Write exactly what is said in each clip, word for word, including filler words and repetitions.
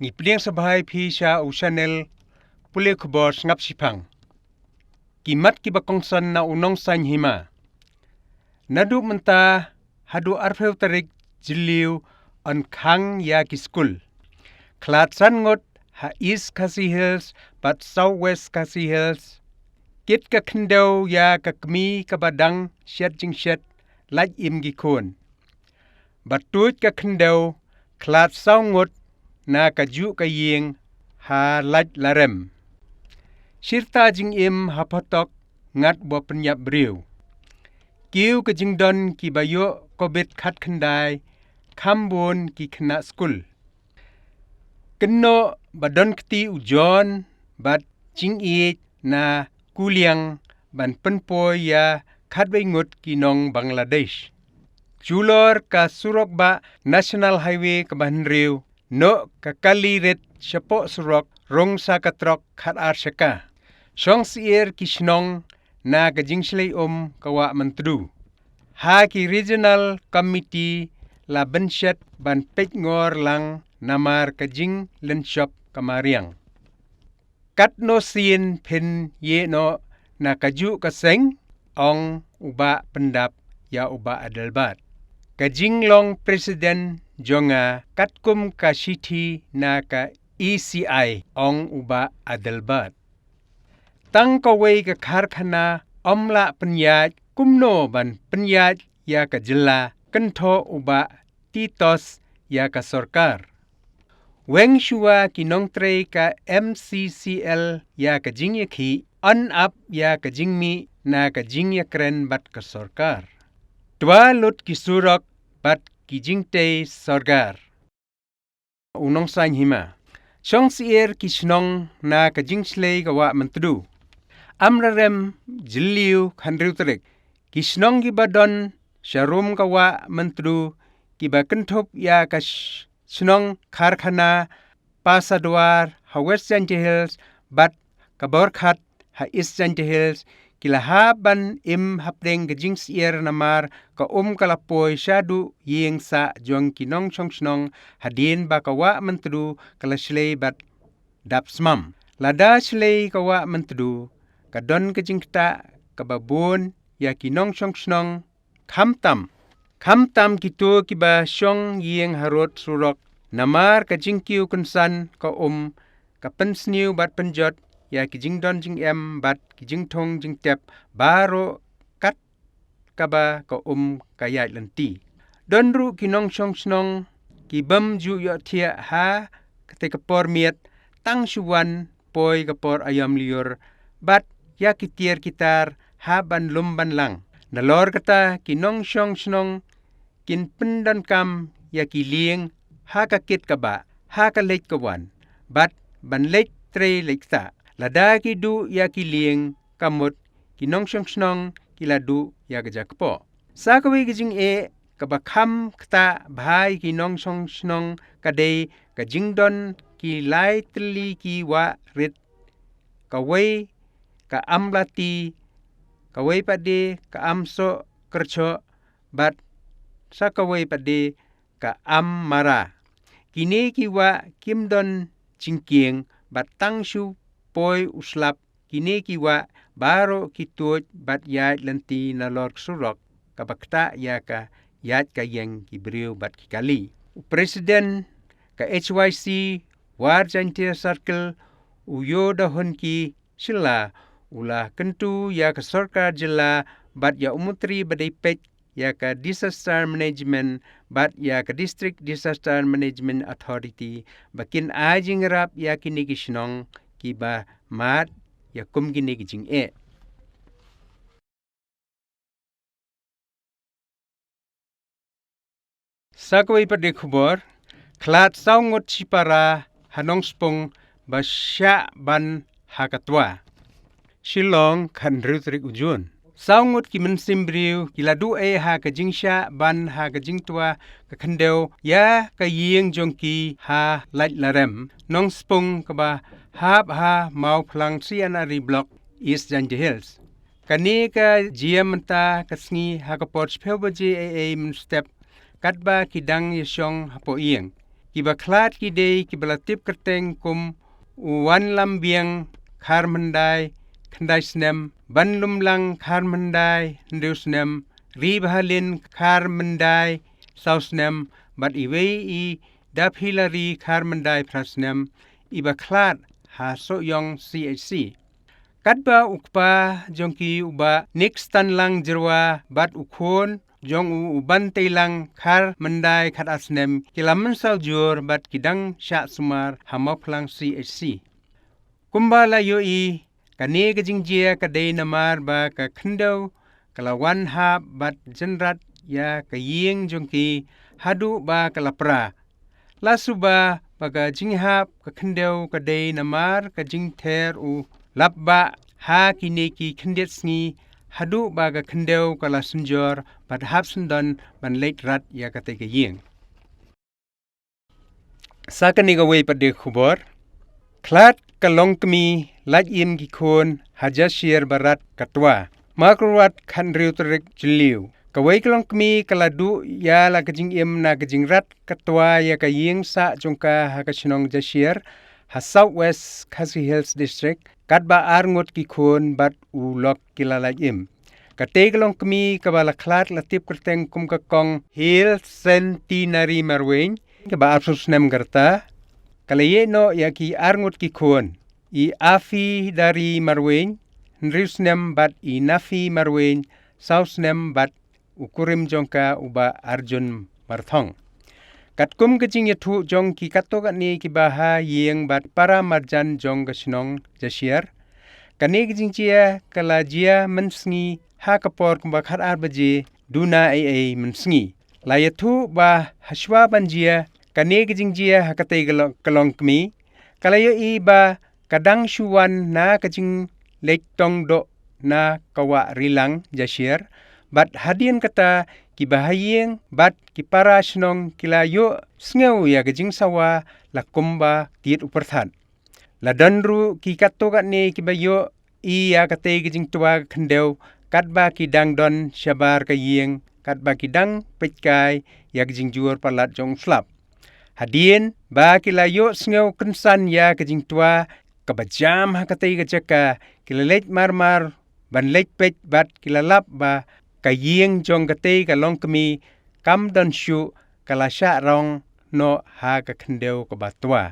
Ngi pdiang sngewbha ïa phi sha u channel Pule Khubor Sngap Shiphang. Ki mat kiba kongsan na u Nongsaiñ Hima. Naduh mynta haduh arphew tarik Jylliew yn khang ïa ki skul. Khlad san ngut ha East Khasi Hills bad South West Khasi Hills. Kit ka khyndew ïa ka kmie kaba dang shet jingshet, lait im ki khun. Bad tuid ka khyndew, khlad saw ngut na kajuh ka ïing ha Laitarem. Shirta jingim ha phatok ngat ba pynïap briew. Kiew ka jingdon kiba ïoh covid khatkhyndai, kham bun ki khynnah skul. Kynnoh ba don kti u John bad jingïeit na Kuliang ban pynpoi ïa khatwei ngut ki nong Bangladesh. Julor ka surok bah National Highway kaba hynriew, noh ka kali rit shapoh surok, rung sa ka trok khatar shaka. Shong syiar ki shnong na ka jingshlei um ka Wah Myntdu. Ha ki Regional Committee la bynshet ban peit ngor lang namar ka jinglynshop ka mariang. Katno sien phin ïeh noh na kajuh ka seng, ong u Bah Pyndap ïa u Bah Adelbert. Ka jinglong president jong nga katkum ka shithi na ka E C I, ong u Bah Adelbert. Tang kawei ka karkhana ym lah pynïaid, kumno ban pynïaid ïa ka jylla, kynthoh u Bah Titos ïa ka sorkar. Weng shuwa ki nongtrei ka M C C L ïa ka jingïakhih, yn ap ïa ka jingmih na ka jingïakren bad ka sorkar. Twa lut ki surok bad ki jingtei sorkar. U Nongsaiñ Hima. Shong syiar ki shnong na ka jingshlei ka Wah Myntdu. Amlarem Jylliew khathynriew tarik. Ki shnong kiba don sharum ka Wah Myntdu kiba kynthup ïa ka sh-, shnong karkhana Pasadwar ha West Jaintia Hills bad ka Borkhat ha East Jaintia Hills, ki la hap ban im hapdeng ka jingsyiar namar ka um ka la poi shaduh ïing sah jong ki nongshong shnong hadien ba ka Wah Myntdu ka la shlei bad dap smam. Lada shlei ka Wah Myntdu ka don ka jingktah kaba bun ïa ki nongshong shnong, khamtam, khamtam kito kiba shong ïing harud surok, namar ka jingkiew kynsan ka um, ka pynsniew bad pynjot ïa ki jingdon jingem bad ki jingthung jingtep baroh kat kaba ka um ka ïaid lynti. Don ruh ki nongshong shnong ki bym ju ïohthiah ha katei ka por miet, tang shu wan poi ka por aïom lyiur bad ïa ki tiar ki tar hap ban lum ban lang. Nalor kata ki nongshong shnong kin pyndonkam ïa ki lieng ha ka kit ka bah, ha ka leit ka wan, bad ban leit trei leit ktah. Lada ki duh ïa ki lieng ka mut, ki nongshong shnong ki la duh ïa ka jakpoh. Sa kawei ka jingeh kaba kham ktah bha ïa ki nongshong shnong ka dei ka jingdon ki lai tylli ki wah rit, kawei ka Amlati, kawei pat de ka Amsohkyrchoh, bad sa kawei pat de ka Ammara. Kine ki wah kim don jingkieng bad tang shu poi u slap kine ki wah baroh ki tuid bad ïaid lynti nalor ka surok kaba ktah ïa ka ïaid ka ïeng ki briew bad ki kali. U President ka H Y C War Jaintia Circle, u Yodahunki Shylla, u la kyntu ïa ka sorkar jylla bad ïa u Myntri ba dei peit ïa ka Disaster Management bad ïa ka District Disaster Management Authority ba kin ai jingïarap ïa kine ki shnong kiba mad ïa kum kine ki jingeh. Sa kawei pat de khubor, khlad saw ngut shipara ha Nongspung ba shah ban ha ka twa. Shillong, khathynriew tarik u Jun. Saw ngut ki mynsiem briew ki la duh ei ha ka jingshah ban ha ka jingtwa ka khyndew ïa ka ïing jong ki ha Laitarem, Nongspung kaba hap ha Mawphlang C and R D Block, East Jaintia Hills. Kane ka jia mynta ka sngi ha ka por shiphew baje eiei mynstep, katba ki dang ïashong hapoh ïing. Kiba khlad ki dei kiba la tip kyrteng kum u Wanlambiang Kharmyndai khyndai snem, Banlumlang Kharmyndai hynriew snem, Ribahalin Kharmyndai saw snem, bad iwei i Daphilari Kharmyndai phra snem, iba khlad ha Sohiong C H C. Katba u kpa jong ki u Bah Nikstanlang Jyrwa bad u khun jong u u Banteilang Kharmyndai khatar snem ki la mynsaw jur bad ki dang shah sumar ha Mawphlang C H C. Kumba la ïohi, kane ka jingjia ka dei namar ba ka khyndew ka la wan hap bad jynrat ïa ka ïing jong ki haduh ba ka la pra. La suba ba ka jinghap ka khyndew ka dei namar ka jingther u lapbah ha kine ki khyndiat sngi haduh ba ka khyndew ka la synjor bad hap syndon ban leit rat ïa katei ka ïing. Sa kane kawei pat de khubor. Khlad ka longkmie lait im ki khun ha Jashier ba rat ka twa. Mawkyrwat khathynriew tarik Jylliew. Kawei ka longkmie ka la duh ïa la ka jingim na ka jingrat ka twa ïa ka ïing sah jong ka ha ka shnong Jashier ha South West Khasi Hills District, katba arngut ki khun bad u lok ki la lait im. Katei ka longkmie kaba la khlad la tip kyrteng kum ka Kong Hill Centenary Marwein, kaba arphew snem ka rta, ka la ïeh noh ïa ki arngut ki khun, i Afi Dari Marwein, hynriew snem, bad i Nafi Marwein, saw snem, bad u kurim jong ka u Bah Arjun Marthong. Katkum ka jingïathuh jong ki katto katne kiba ha ïing bad para marjan jong ka shnong Jashier, kane ka jingjia ka la jia mynsngi ha ka por kumba khatar baje duna ei ei mynsngi. La ïathuh ba hashwa ban jia kane ka jingjia ha katei ka lo-, ka longkmie, ka la ïohi ba ka dang shu wan na ka jingleit tong doh na ka wah Rilang Jashier, bad hadien kata kiba ha ïing bad ki para shnong ki la ïohsngew ïa ka jingsawa la kumba tied u pyrthat. La don ruh ki katto katne kiba ïohi ïa katei ka jingtwa ka khyndew katba ki dang don shabar ka ïing katba ki dang peitkai ïa ka jingjur palat jong u slap. Hadien ba ki la ïohsngew kynsan ïa ka jingtwa kaba jam ha katei ka jaka, ki la leit marmar ban leit peit bad ki la lap ba ka ïing jong katei ka longkmie kam don shuh, ka la shah rong noh ha ka khyndew kaba twa.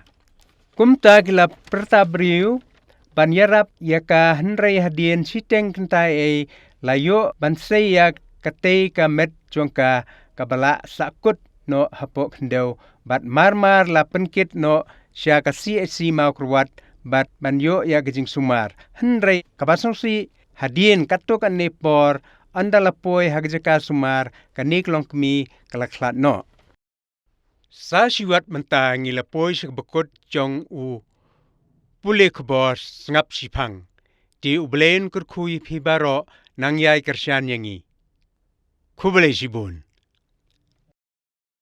Kumta ki la pyrta briew ban ïarap ïa ka, hynrei hadien shiteng kynta ei la ïoh ban sei ïa katei ka met jong ka kaba la sahkut noh hapoh khyndew bad marmar la pynkit noh sha ka C H C Mawkyrwat bad ban ïoh ïa ka jingsumar. Hynrei kaba sngewsih, hadien katto katne por ynda la poi ha ka jaka sumar, kane ka longkmie ka la khlad noh. Sa shi wat mynta ngi la poi sha kaba kut jong u pule khubor sngap shiphang. Te U Blei un kyrkhu ïa phi baroh, nang ïai kyrshan ïa ngi. Khublei shibun.